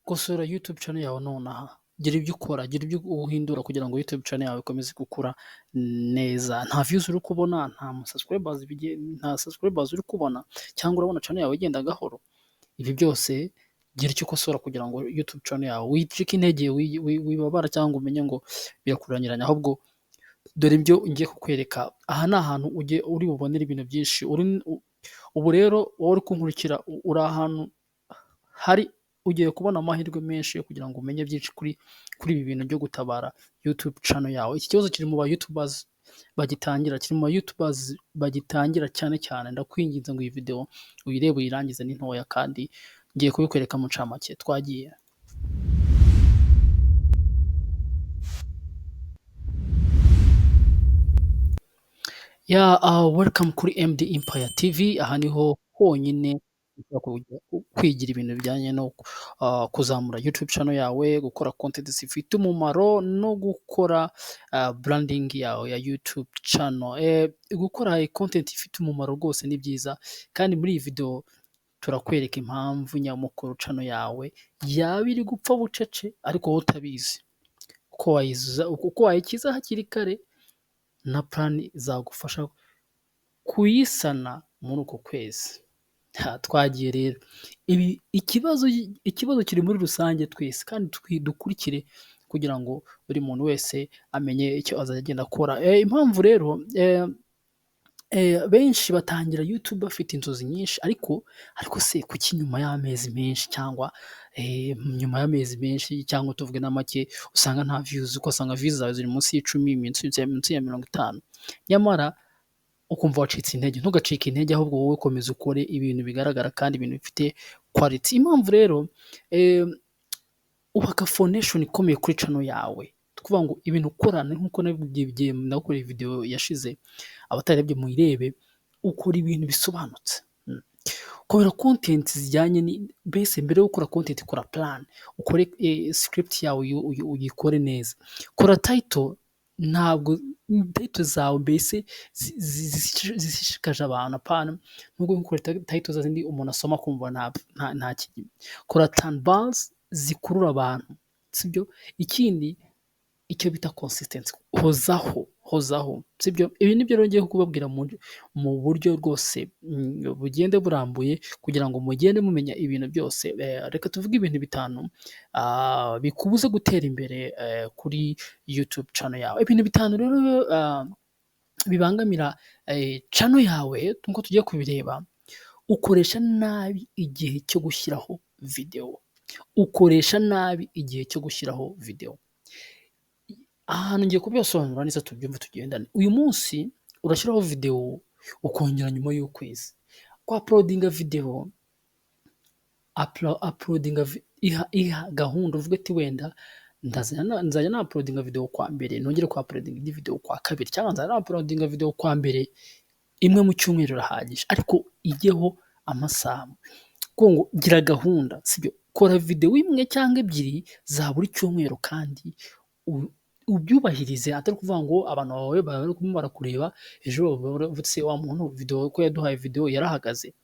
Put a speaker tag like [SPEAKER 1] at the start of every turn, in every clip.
[SPEAKER 1] Kosora YouTube channel yawe nonaha, gira ibyo ukora, gira ibyo uhindura kugira ngo YouTube channel yawe ikomeze gukura neza. Nta views uri kubona, nta subscribers uri kubona, cyangwa urabona channel yawe igenda gahoro. Ibi byose gira icyo ukosora kugira ngo YouTube channel yawe wicike intege, wibabara cyangwa umenye ngo birakurangiranye, ahubwo dore ibyo ngiye kukwereka. Aha ni ahantu uri bubonere ibintu byinshi. Ubu rero wowe uri kunkurikira uri ahantu hari ugiye kubona amahirwe menshi yo kugira ngo umenye byinshi kuri ibi bintu byo gutabara YouTube channel yawe. Iki kibazo kiri mu ba YouTubers bagitangira, kiri mu ba YouTubers bagitangira cyane cyane. Ndakwinginze ngo iyi video uyirebe uyirangize, ni ntoya kandi ngiye kubikwereka mu ncamake. Twagiye. Yeah, welcome kuri MD Empire TV. Aha niho honyine kwigira ibintu bijyanye no kuzamura YouTube channel yawe, gukora content zifite umumaro no gukora branding yawe ya YouTube channel. Gukora content ifite umumaro rwose ni byiza, kandi muri iyi video turakwereka impamvu nyamukuru channel yawe yaba iri gupfa bucece ariko wowe utabizi, uko wayikiza hakiri kare na plan zagufasha kuyisana muri uku kwezi. Twagiye rero. Ibi ikibazo kiri muri rusange twese, kandi dukurikire kugira ngo buri muntu wese amenye icyo azajya agenda akora. Impamvu rero benshi batangira YouTube bafite inzozi nyinshi, ariko se kuki nyuma y'amezi menshi cyangwa nyuma y'amezi menshi cyangwa tuvuge na make usanga nta views, ugasanga views zawe ziri munsi y'icumi, munsi ya 50, nyamara ukumva wacitse intege. Ntugacike intege, ahubwo wowe komeza ukore ibintu bigaragara kandi ibintu bifite quality. Impamvu rero, ubaka foundation ikomeye kuri channel yawe. Kuvuga ngo ibintu ukora nk'uko nakoreye video yashize, abatarebye muyirebe, ukora ibintu bisobanutse. Kora content zijyanye, mbese mbere yo gukora content kora plan, ukore script yawe uyikore neza. Kora title, ntabwo title zawe mbese zishishikaje abantu, apana nubwo gukora title zindi umuntu asoma akumva nta kintu. Kora thumbnails zikurura abantu, sibyo? Ikindi icyo bita consistency, hozaho, hozaho, sibyo? Ibi nibyo rero ngiye kubabwira mu buryo rwose bugende burambuye kugira ngo mugende mumenya ibintu byose. Reka tuvuge ibintu bitanu bikubuza gutera imbere kuri YouTube channel yawe. Ibintu bitanu rero bibangamira channel yawe nk'uko tugiye kubireba: ukoresha nabi igihe cyo gushyiraho video. Ukoresha nabi igihe cyo gushyiraho video. Aha hantu ngiye kubisobanura neza tubyumve tugendane. Uyu munsi urashyiraho video ukongera nyuma y'ukwezi. Kwa uploadinga video, uploadinga iha gahunda, uvuge ati wenda nzajya na uploadinga video kwa mbere, nongere kwa uploadinga indi video kwa kabiri, cyangwa nzajya na uploadinga video kwa mbere, imwe mu cyumweru irahagije, ariko ijyeho amasaha. Ngo gira gahunda, sibyo? Kora video imwe cyangwa ebyiri za buri cyumweru kandi ubyubahirize, atari ukuvuga ngo abantu bawe barimo barakureba ejo bavuze wa muntu video ko yaduhaye video yarahagaze.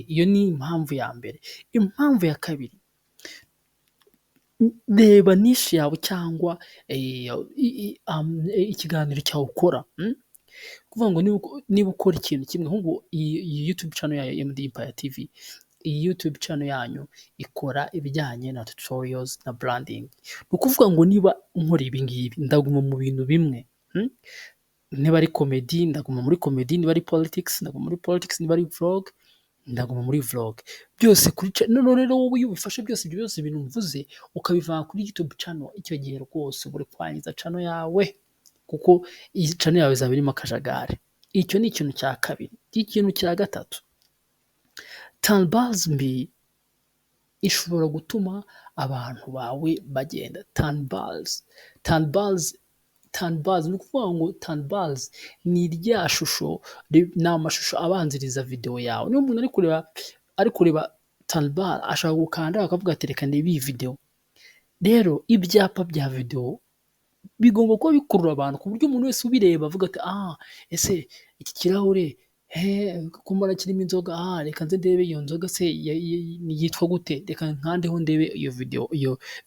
[SPEAKER 1] Iyo ni impamvu ya mbere. Impamvu ya kabiri, reba niche yawe cyangwa ikiganiro cyawe ukora. Kuvuga ngo niba ukora ikintu kimwe, nk'ubu iyi YouTube channel ya MD Empire TV, iyi YouTube channel yanyu ikora ibijyanye na tutorials na branding. Ni ukuvuga ngo niba nkora ibi ngibi ndaguma mu bintu bimwe. Niba ari comedy ndaguma muri comedy, niba ari politics ndaguma muri politics, niba ari vlog ndaguma muri vlog. Byose kuri noneho rero wowe iyo ubifashe byose, ibyo byose ibintu mvuze ukabivanga kuri YouTube channel, icyo gihe rwose uba uri kwangiza channel yawe, kuko iyi channel yawe izaba irimo akajagari. Icyo ni ikintu cya kabiri. Ikintu cya gatatu, thumbnails mbi ishobora gutuma abantu bawe bagenda. Thumbnails, thumbnails, thumbnails, ni ukuvuga ngo thumbnails ni rya shusho, ni amashusho abanziriza video yawe. Niba umuntu ari kureba thumbnail, ashobora gukanda akavuga ati reka ndebe iyi video. Rero ibyapa bya video bigomba kuba bikurura abantu ku buryo umuntu wese ubireba avuga ati ese iki kirahure Ko mbona kirimo inzoga, reka nze ndebe iyo nzoga se yitwa gute, reka nkandeho ndebe iyo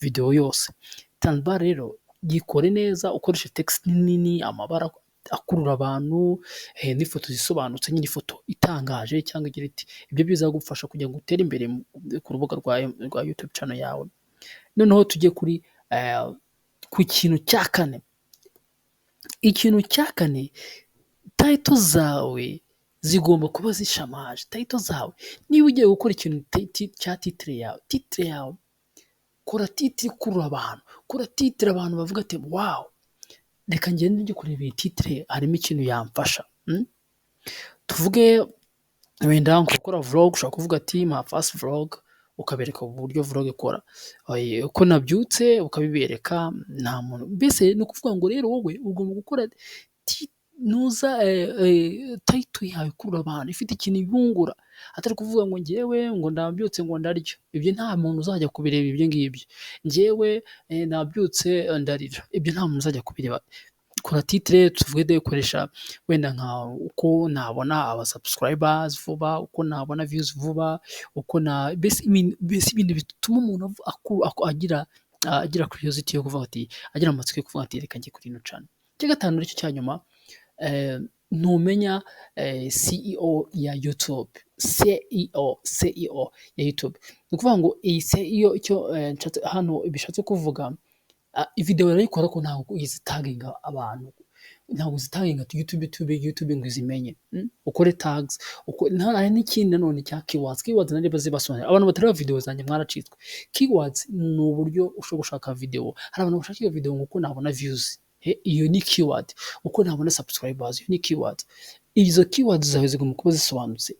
[SPEAKER 1] video yose. Thumbnail rero yikore neza, ukoreshe text nini, amabara akurura abantu, n'ifoto isobanutse nyine, ifoto itangaje cyangwa igira iti. Ibyo bizagufasha kugira ngo utere imbere ku rubuga rwa YouTube channel yawe. Noneho tujye ku kintu cya kane. Ikintu cya kane, title zawe zigomba kuba zishamaje. Title zawe, niba ugiye gukora ikintu cya title yawe, title yawe, kora title ikurura abantu, kora title abantu bavuga ati: "Wow, reka ngende njye kureba iyi title, harimo ikintu yamfasha." Tuvuge wenda nko gukora vlog, ushobora kuvuga ati "My first vlog", ukabereka uburyo vlog ikora, uko nabyutse ukabibereka, nta muntu. Mbese ni ukuvuga ngo rero wowe ugomba gukora nuza title yawe ikurura abantu, ifite ikintu ibungura, atari ukuvuga ngo njyewe ngo ndabyutse ngo ndarya, ibyo nta muntu uzajya kubireba ibyo ngibyo. Njyewe nabyutse ndarira, ibyo nta muntu uzajya kubireba. Kora title, tuvuge koresha wenda nka uko nabona aba subscribers vuba, uko nabona views vuba, uko na mbese ibintu bituma umuntu agira curiosity yo kuvuga ati, agira amatsiko yo kuvuga ati: "Reka njye kuri ino channel." Icya gatanu, aricyo cya nyuma, ntumenya SEO ya YouTube, SEO, SEO ya YouTube. Ni ukuvuga ngo iyi SEO, icyo hano bishatse kuvuga, video barayikora ariko ntabwo izitaginga abantu, ntabwo uzitaginga YouTube ngo izimenye. Ukore tags, hari n'ikindi nanone cya keywords. Keywords nari bazibasobanurira. Abantu batareba video zanjye mwaracitswe. Keywords ni uburyo ushobora gushaka video. Hari abantu bashaka iyo video ngo uko nabona views, iyo ni keyword, uko nabona subscribers, iyo ni keyword. Izo keywords zawe zigomba kuba zisobanutse,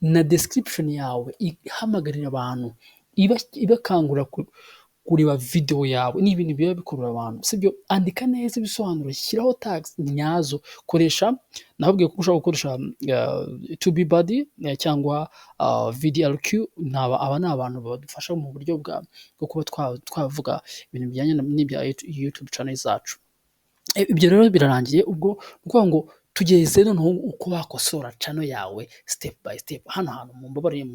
[SPEAKER 1] na description yawe ihamagarira abantu, ibakangurira kureba video yawe. Ni ibintu biba bikurura abantu, sibyo? Andika neza ibisobanuro, shyiraho tags nyazo, koresha, nababwiye ko ushobora gukoresha TubeBuddy cyangwa VidIQ. Aba ni abantu badufasha mu buryo bwo kuba twavuga ibintu bijyanye n'ibya YouTube channel zacu. Ibyo rero birarangiye. Ubwo ni ukuvuga ngo tugeze noneho uko wakosora channel yawe step by step. Hano hantu mumbabarire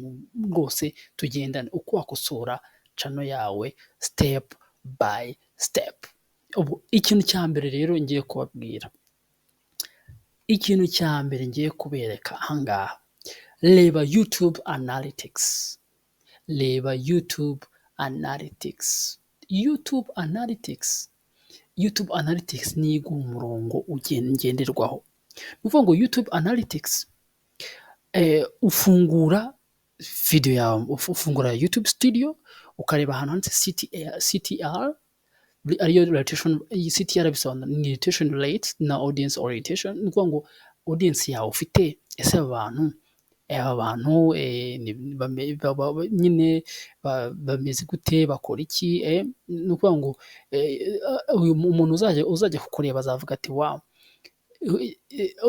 [SPEAKER 1] rwose tugendane, uko wakosora channel yawe step by step. Ubu ikintu cya mbere rero ngiye kubabwira, ikintu cya mbere ngiye kubereka aha ngaha, reba YouTube Analytics, reba YouTube Analytics, YouTube Analytics. YouTube Analytics niyo iguha umurongo ngenderwaho. Ni ukuvuga ngo YouTube Analytics, ufungura video yawe, ufungura YouTube Studio, ukareba ahantu handitse CTR, ariyo retention. CTR bisobanura ni retention rate na audience orientation. Ni ukuvuga ngo audience yawe ufite, ese aba bantu nyine bameze gute, bakora iki? Ni ukuvuga ngo uyu umuntu uzajya kukureba azavuga ati: "Wow,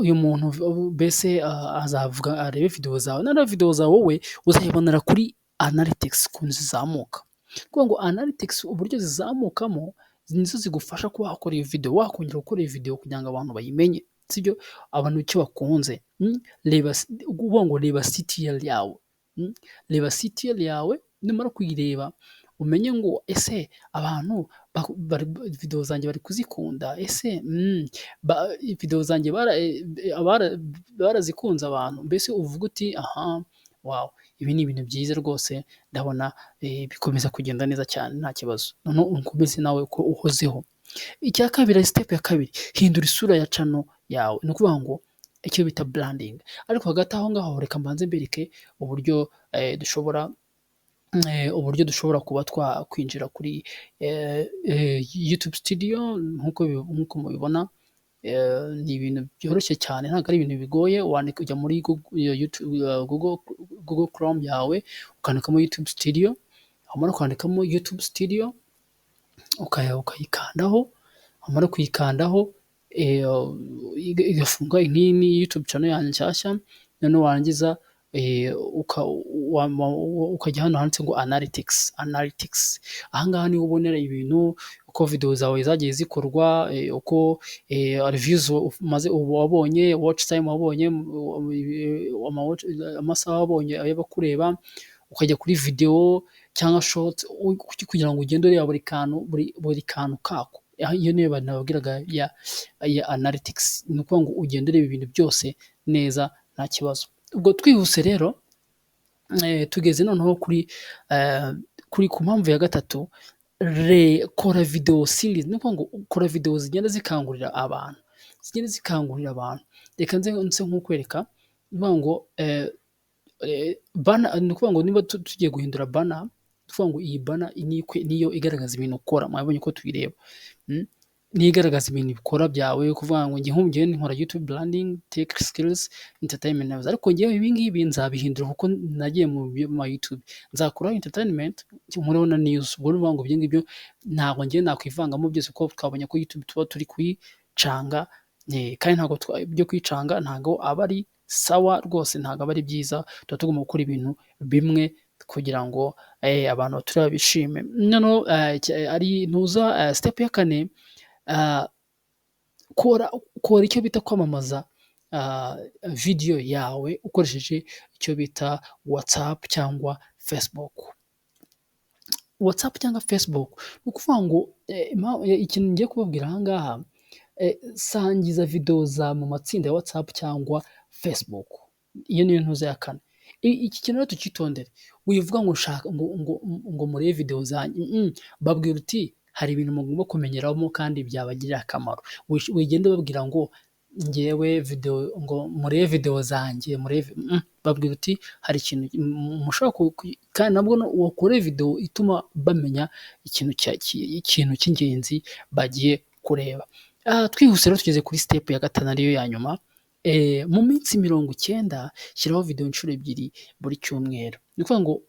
[SPEAKER 1] uyu muntu." Mbese azavuga arebe video zawe, nareba video zawe, wowe uzayibonera kuri analytics ukuntu zizamuka. Ni ukuvuga ngo analytics uburyo zizamukamo nizo zigufasha kuba wakora iyo video, wakongera gukora iyo video kugira ngo abantu bayimenye, sibyo? Abantu icyo bakunze, reba, ukuvuga ngo reba CTR yawe, reba CTR yawe. Numara kuyireba umenye ngo ese abantu video zanjye bari kuzikunda? Ese video zanjye barazikunze abantu? Mbese uvuge uti: "Aha, wow, ibi ni ibintu byiza rwose, ndabona bikomeza kugenda neza cyane, nta kibazo." Noneho ukomeze nawe ko uhozeho. Icya kabiri, step ya kabiri, hindura isura ya channel yawe, ni ukuvuga ngo icyo bita branding. Ariko hagati aho ngaho reka mbanze mbereke uburyo dushobora kuba twakwinjira kuri YouTube Studio. Nk'uko mubibona, ni ibintu byoroshye cyane, ntabwo ari ibintu bigoye. Wandika, ujya muri Google Chrome yawe, ukandikamo YouTube Studio. Wamara kwandikamo YouTube Studio ukayikandaho, wamara kuyikandaho igafunga. Nk'iyi ni YouTube channel yanjye nshyashya. Noneho warangiza Ukajya hano handitse ngo analytics. Analytics, ahangaha niho ubonera ibintu, uko video zawe zagiye zikorwa, uko reviews umaze wabonye, watch time wabonye, amasaha wabonye y'abakureba, ukajya kuri video cyangwa short kugira ngo ugende ureba buri kantu, buri kantu kako. Iyo niyo nababwiraga ya analytics. Ni ukuvuga ngo ugenda ureba ibintu byose neza, nta kibazo. Ubwo twihuse rero, tugeze noneho kuri ku mpamvu ya gatatu: kora video series. Ni ukuvuga ngo kora video zigenda zikangurira abantu, zigenda zikangurira abantu. Reka nze nse nk'ukwereka. Ni ukuvuga ngo banner, ni ukuvuga ngo niba tugiye guhindura banner, ni ukuvuga ngo iyi banner niyo igaragaza ibintu ukora. Mwabonye ko tuyireba, niyo igaragaza ibintu bikora byawe. Kuvuga ngo njye nkora YouTube branding, tech skills, entertainment, ariko njyewe ibi ngibi nzabihindura kuko nagiye mu ma YouTube, nzakuraho entertainment, nkureho na news. Ubwo ni ukuvuga ngo ibyo ngibyo ntabwo njyewe nakwivangamo byose, kuko twabonye ko YouTube tuba turi kuyicanga, kandi ntabwo ibyo kuyicanga ntabwo aba ari sawa rwose, ntabwo aba ari byiza. Tuba tugomba gukora ibintu bimwe kugira ngo abantu batureba bishime. Noneho ari ntuza step ya kane: kora icyo bita kwamamaza video yawe ukoresheje icyo bita WhatsApp cyangwa Facebook. WhatsApp cyangwa Facebook, ni ukuvuga ngo ikintu ngiye kubabwira aha ngaha: sangiza video zawe mu matsinda ya WhatsApp cyangwa Facebook. Iyo niyo ntuza ya kane. Iki kintu rero tucyitondere. Wivuga ngo ushaka ngo murebe video zanjye, babwira uti: "Hari ibintu mugomba kumenyeramo kandi byabagirira akamaro." Wigenda ubabwira ngo ngewe video, ngo murebe video zanjye, murebe. Babwira uti: "Hari ikintu mushobora." Kandi nabwo wakore video ituma bamenya ikintu cy'ingenzi bagiye kureba. Twihuse rero, tugeze kuri step ya gatanu, ariyo ya nyuma. Mu minsi 90 shyiraho video inshuro ebyiri buri cyumweru. Ni ukuvuga ngo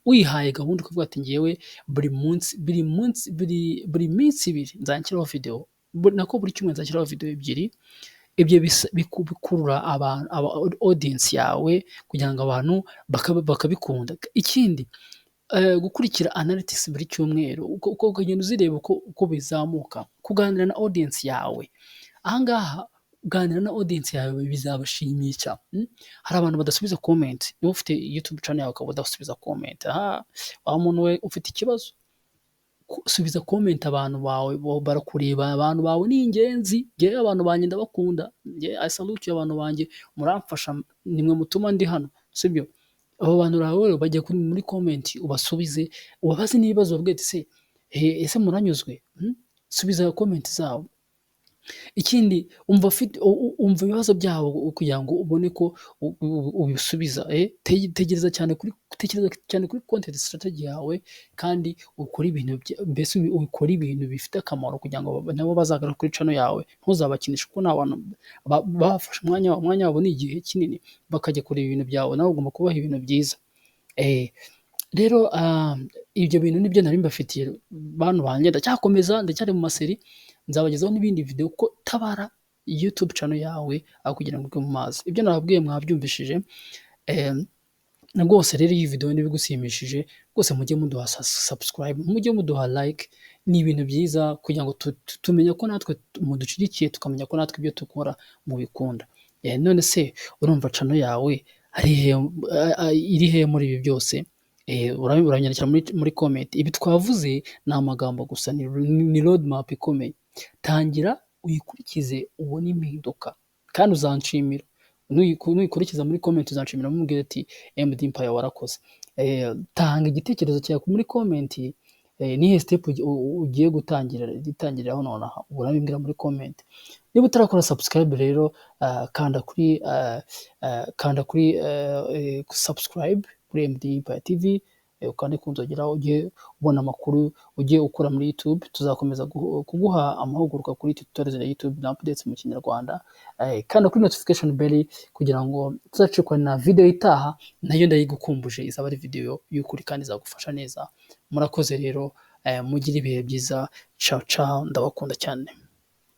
[SPEAKER 1] wihaye gahunda, ukavuga ati: "Ngewe buri munsi, buri munsi, buri minsi 2 nzajya nshyiraho video, nako buri cyumweru nzashyiraho video ebyiri." Ibyo bikurura audience yawe kugira ngo abantu bakabikunda. Ikindi, gukurikira analytics buri cyumweru, ukagenda uzireba uko bizamuka, kuganira na audience yawe. Aha ngaha kuganira na audience yawe bizabashimisha. Hari abantu badasubiza comment. Niba ufite YouTube channel yawe ukaba udasubiza comment, wa muntu we, ufite ikibazo. Subiza comment, abantu bawe barakureba, abantu bawe ni ingenzi. Njyewe abantu banjye ndabakunda, I salute abantu banjye, muramfasha, nimwe mutuma ndi hano, sibyo? Abo bantu rero bajya muri comment, ubasubize, ubabaze n'ibibazo, ubabwire uti: "Se ese muranyuzwe?" Subiza comment zabo. Ikindi, umva ibibazo byabo kugira ngo ubone ko ubisubiza. Tekereza cyane kuri content strategy yawe, kandi ukore ibintu, mbese ukore ibintu bifite akamaro kugira ngo nabo bazagaruke kuri channel yawe. Ntuzabakinishe, kuko ni abantu bafashe umwanya wabo, ni igihe kinini, bakajya kureba ibintu byawe, nawe ugomba kubaha ibintu byiza. Rero ibyo bintu nibyo nari mbafitiye, bantu banjye. Ndacyakomeza, ndacyari mu ma series, nzabagezaho n'ibindi video ko tabara YouTube channel yawe aho kugira ngo igwe mu mazi. Ibyo nababwiye mwabyumvishije rwose. Rero iyi video niba igushimishije rwose, mujye muduha subscribe, mujye muduha like, ni ibintu byiza kugira ngo tumenye ko natwe mudushyigikiye, tukamenya ko natwe ibyo dukora mubikunda. None se urumva channel yawe iri hehe muri ibi byose? Uranyandikira muri comment. Ibi twavuze ni amagambo gusa, ni road map ikomeye. Tangira uyikurikize, ubone impinduka, kandi uzanshimira. Nuyikurikiza, muri comment uzanshimira, mubwira ati: "MD Empire, warakoze." Tanga igitekerezo cyawe muri comment. Nihe step ugiye gutangiriraho nonaha? Urabimbwira muri comment. Niba utarakora subscribe rero, kanda kuri subscribe kuri MD Empire TV, ukande ku nzogera, ujye ubona amakuru ujye ukura muri YouTube. Tuzakomeza kuguha amahugurwa kuri tutorials ya YouTube na updates mu Kinyarwanda. Kanda kuri notification bell kugira ngo tuzacikwa na video itaha, nayo ndayigukumbuje, izaba ari video y'ukuri kandi izagufasha neza. Murakoze rero, mugire ibihe byiza. Ciao ciao, ndabakunda cyane.